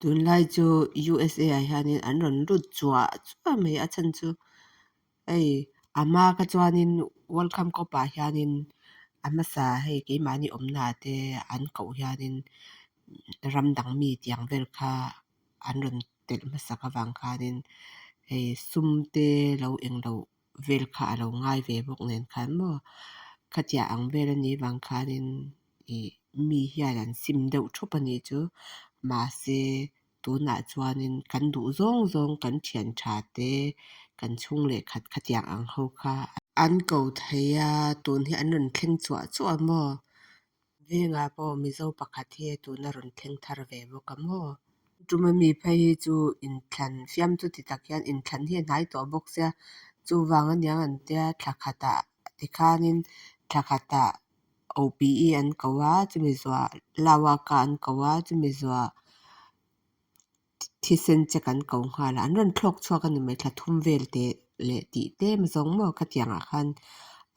Tunlai chu USA ah hianin an rawn lut chuah chuah mai a chhan chu hei a hma kha chuanin welcome cup ah hianin a hmasa hei keimahni awmna ah te an koh hianin ram dang mi tiang vel kha an rawn telh hmasak avang khanin hei sum te lo englo vel kha a lo ngai ve bawk nen khan maw khatiang ang vel anih vang khanin ih mi hian an sim deuh thup a nih chu mahse tunah chuanin kan duh zawng zawng kan thian tha te kan chhung leh khat khatiang ang ho kha an ko thei a tun hi an rawn thleng chuah chuah a maw vengah pawh mizo pakhat hi tuna rawn thleng thar ve bawk a maw tuma mi phei hi chu inthlan fiam chu ti tak hian inthlan hi a hnai tawh bawk sia chuvang aniang an tia thla khatah tikhanin thla khatah O_P_E an ko a chumi zawhah lauaka an ko a chumi zawhah thisen check an ko nghal a an rawn thlawk chhuak a ni mai thla thum vel teh leh tih tlem zawng maw khatiangah khan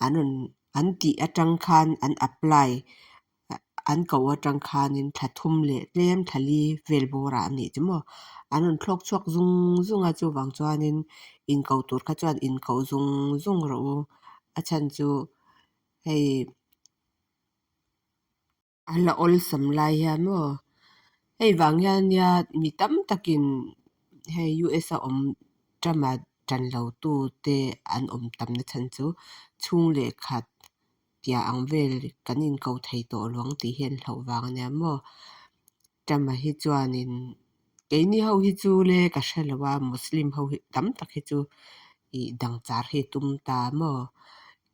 an rawn an tih atang khan an apply an ko atang khanin thla thum leh tlem thla li vel bawrah a nih chu maw an rawn thlawk chhuak zung zung a chuvang chuanin inko tur kha chuan inko zung zung rawh u a chhan chu hei a la awlsam lai hian maw hei vang hian nia mi tam takin hei U_S a awm tama tan lo tu te an awm tam na chhan chu chhung leh khat tia ang vel kan inko thei tawh lo ang tih hi an hlauh vang ania maw tama hi chuanin keini ho hi chu le ka hre lo a muslim ho hi tam tak hi chu ih dang char hi a tum ta maw.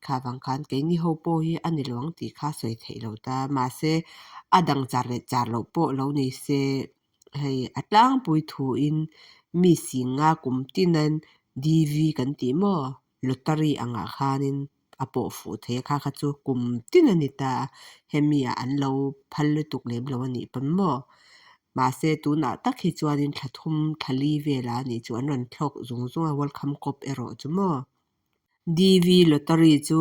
Kha vang khan keini ho pawh hi a ni lo ang tih kha sawi theih lo ta. Mahse, a dang char leh char loh pawh lo ni se, hei a tlangpui thuin mi singa kum tinan DV kan tih maw? Lottery angah khanin a pawh fuh thei a, kha kha chu kum tin a ni ta a, hemi ah an lo phal lutuk lem lo a nih pawn maw? Mahse, tunah tak hi chuanin thla thum thla li velah a nih chu an rawn thlawk zung zung a, Welcome Corp erawh chu maw? DV Lottery chu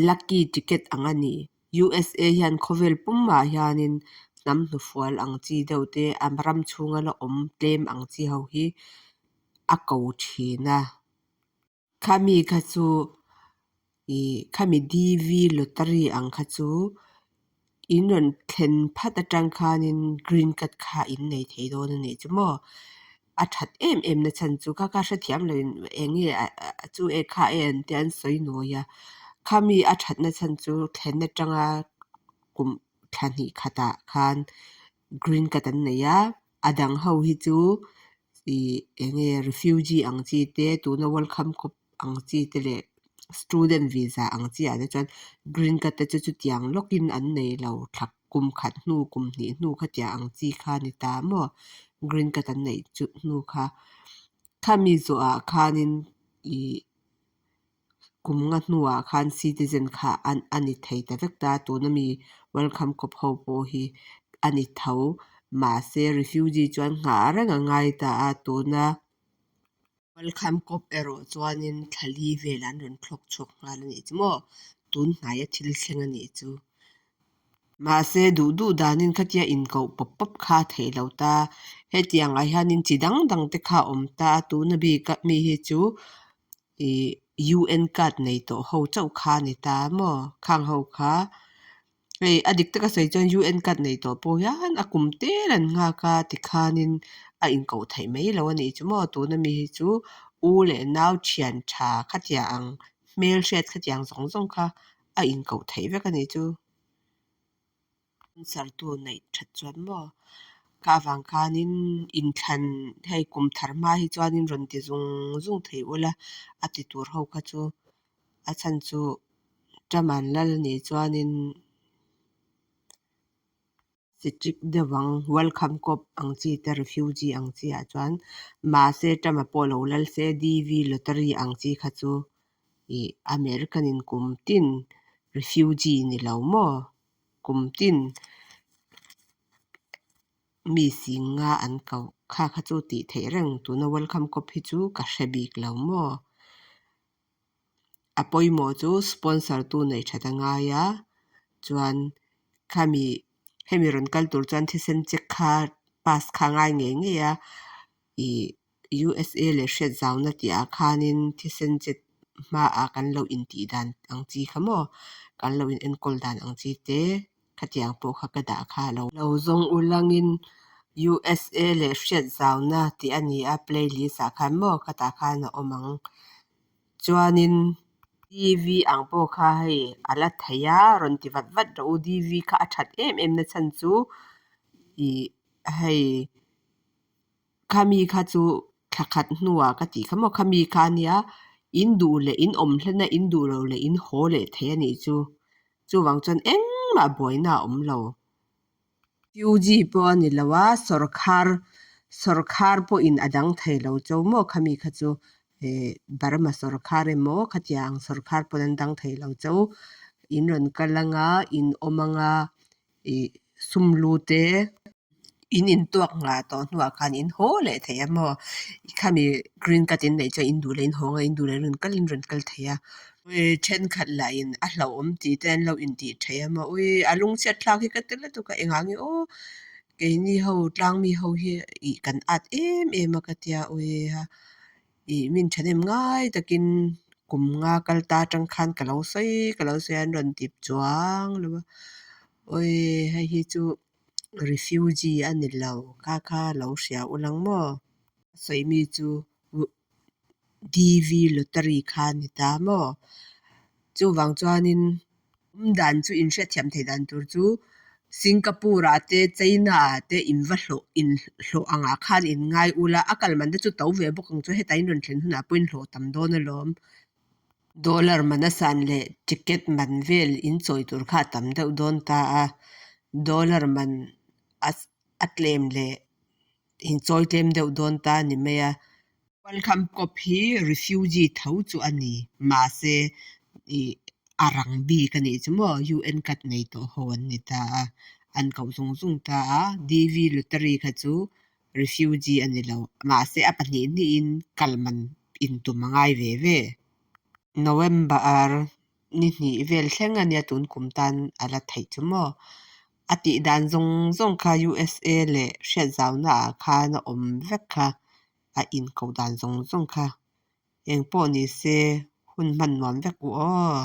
lucky ticket ang a ni. USA hian khawvel pumah hianin hnam hnufual ang chi deuh te, a ram chhunga la awm tlem ang chi ho hi a ko thin a. Khami kha chu ih khami DV Lottery ang kha chu in rawn thlen phat atang khanin green card kha in nei thei dawn a nih chu maw. A that em em na chhan chu kha kha hrethiam lo in eng nge chu e kha e an tia an sawi nawi a. Khami a that na chhan chu thlen atanga kum thla hnih khatah khan green card an nei a, a dang ho hi chu ih eng nge refugee ang chi te tuna welcome corp ang chi te leh student visa ang chi ah te chuan green card te chu chutiang lawkin an nei lo thla kum khat hnu kum hnih hnu khatiang ang chi kha a ni ta maw green card an neih chu hnu kha khami zawhah khanin ih kum nga hnuah khan citizen kha an a ni thei ta vek ta tuna mi welcome corp ho pawh hi a ni tho mahse refugee chuan nghah reng a ngai ta a tuna. Welcome Corp erawh chuanin thla li vel an rawn thlawk chhuak nghal a nih chu maw? Tun hnaia thil thleng a nih chu. Mahse, duh duh danin khatia inkoh pawp pawp kha a theih lo ta. Hetiang ah hianin chi dang dang te kha a awm ta a, tuna bik a mi hi chu ih UN card nei tawh ho chauh kha a ni ta maw? Khang ho kha Hei a dik taka sawi chuan UN card nei tawh pawh hian a kum tel an nghak a tikhanin a inkoh theih mai lo a nih chu maw tuna mi hi chu u leh nau thian tha khatiang ang hmel hriat khatiang zawng zawng kha a inkoh theih vek a nih chu. Sartu neih that chuan maw ka avang khanin inthlan hei kum thar hma hi chuanin rawn ti zung zung thei ula a ti tur ho kha chu a chhan chu Ṭaman lal nih chuanin strict deuh ang welcome corp ang chi te refugee ang chi ah chuan mahse Ṭama pawh lo lal se DV lottery ang chi kha chu ih American in kum tin refugee ni lo maw kum tin mi sing nga an koh kha kha chu tih theih reng tuna welcome corp hi chu ka hre bik lo maw. A pawimawh chu sponsor tu neih that a ngai a, chuan khami hemi rawn kal tur chuan thisen check kha. pass kha ngai ngei ngei a. Ih USA leh hriat zauna tih ah khanin thisen chet hmaah kan lo intih dan ang chi kha maw kan lo in enkawl dan ang chi te khatiang pawh kha ka dah kha lo lo zawng u langin USA leh hriat zauna tih a ni a playlist ah khan maw khatah khan a awm ang. Chuanin DV ang pawh kha hei a la thei a rawn ti vat vat rawh u DV kha a that em em na chhan chu ih hei khami kha chu thla khat hnuah ka tih kha maw khami kha a nia in duh leh in awm hlen a in duh loh leh in haw leh thei a nih chu. Chuvang chuan engmah buaina a awm lo. Refugee pawh a ni lo a, sawrkhar sawrkhar pawhin a dang thei lo chau maw khami kha chu eh Burma sawrkhar emaw khatiang sawrkhar pawn an dang thei lo chau. In rawn kal anga in awm anga ih sum lu te in intuak nghah tawh hnuah khan in haw leh thei a maw khami green card in neih chuan in duh leh in haw anga in duh leh rawn kal in rawn kal thei a. Thenkhat lahin a hlauhawm tih te an lo intih theih a maw ui a lungchhiat thlak hi ka ti lutuk a engah nge aw keini ho tlangmi ho hi ih kan at em em a ka tia ui a ih min thahnem ngai takin kum nga kal ta atang khan ka lo sawi ka lo sawi a an rawn ti chuang lo a ui hei hi chu refugee a ni lo kha kha lo hria ulang maw a sawi mi chu DV lottery kha a ni ta maw chuvang chuanin awm dan chu inhriatthiam theih dan tur chu Singapore ah te China ah te in va hlawh in hlawh angah khan in ngai ula a kal man te chu to ve bawk ang chu hetah in rawn thlen hunah pawh in hlawh tam dawn alawm. Dollar man a san leh ticket man vel in chawi tur kha a tam deuh dawn ta a, dollar man a tlem leh in chawi tlem deuh dawn ta a ni mai a. Welcome Corps hi refugee tho chu a ni, mahse ih a rang bik a nih chu maw UN card nei tawh ho an ni ta a, an koh zung zung ta a, DV lottery kha chu refugee a ni lo, mahse a pahnih hnihin kal man intum a ngai ve ve. November ni hnih vel thleng a nia tun kum tan a la theih chu maw. A tih dan zawng zawng kha USA leh hriatzauna ah khan a awm vek kha a inkoh dan zawng zawng kha. Engpawh ni se hun hman nuam vek u aw.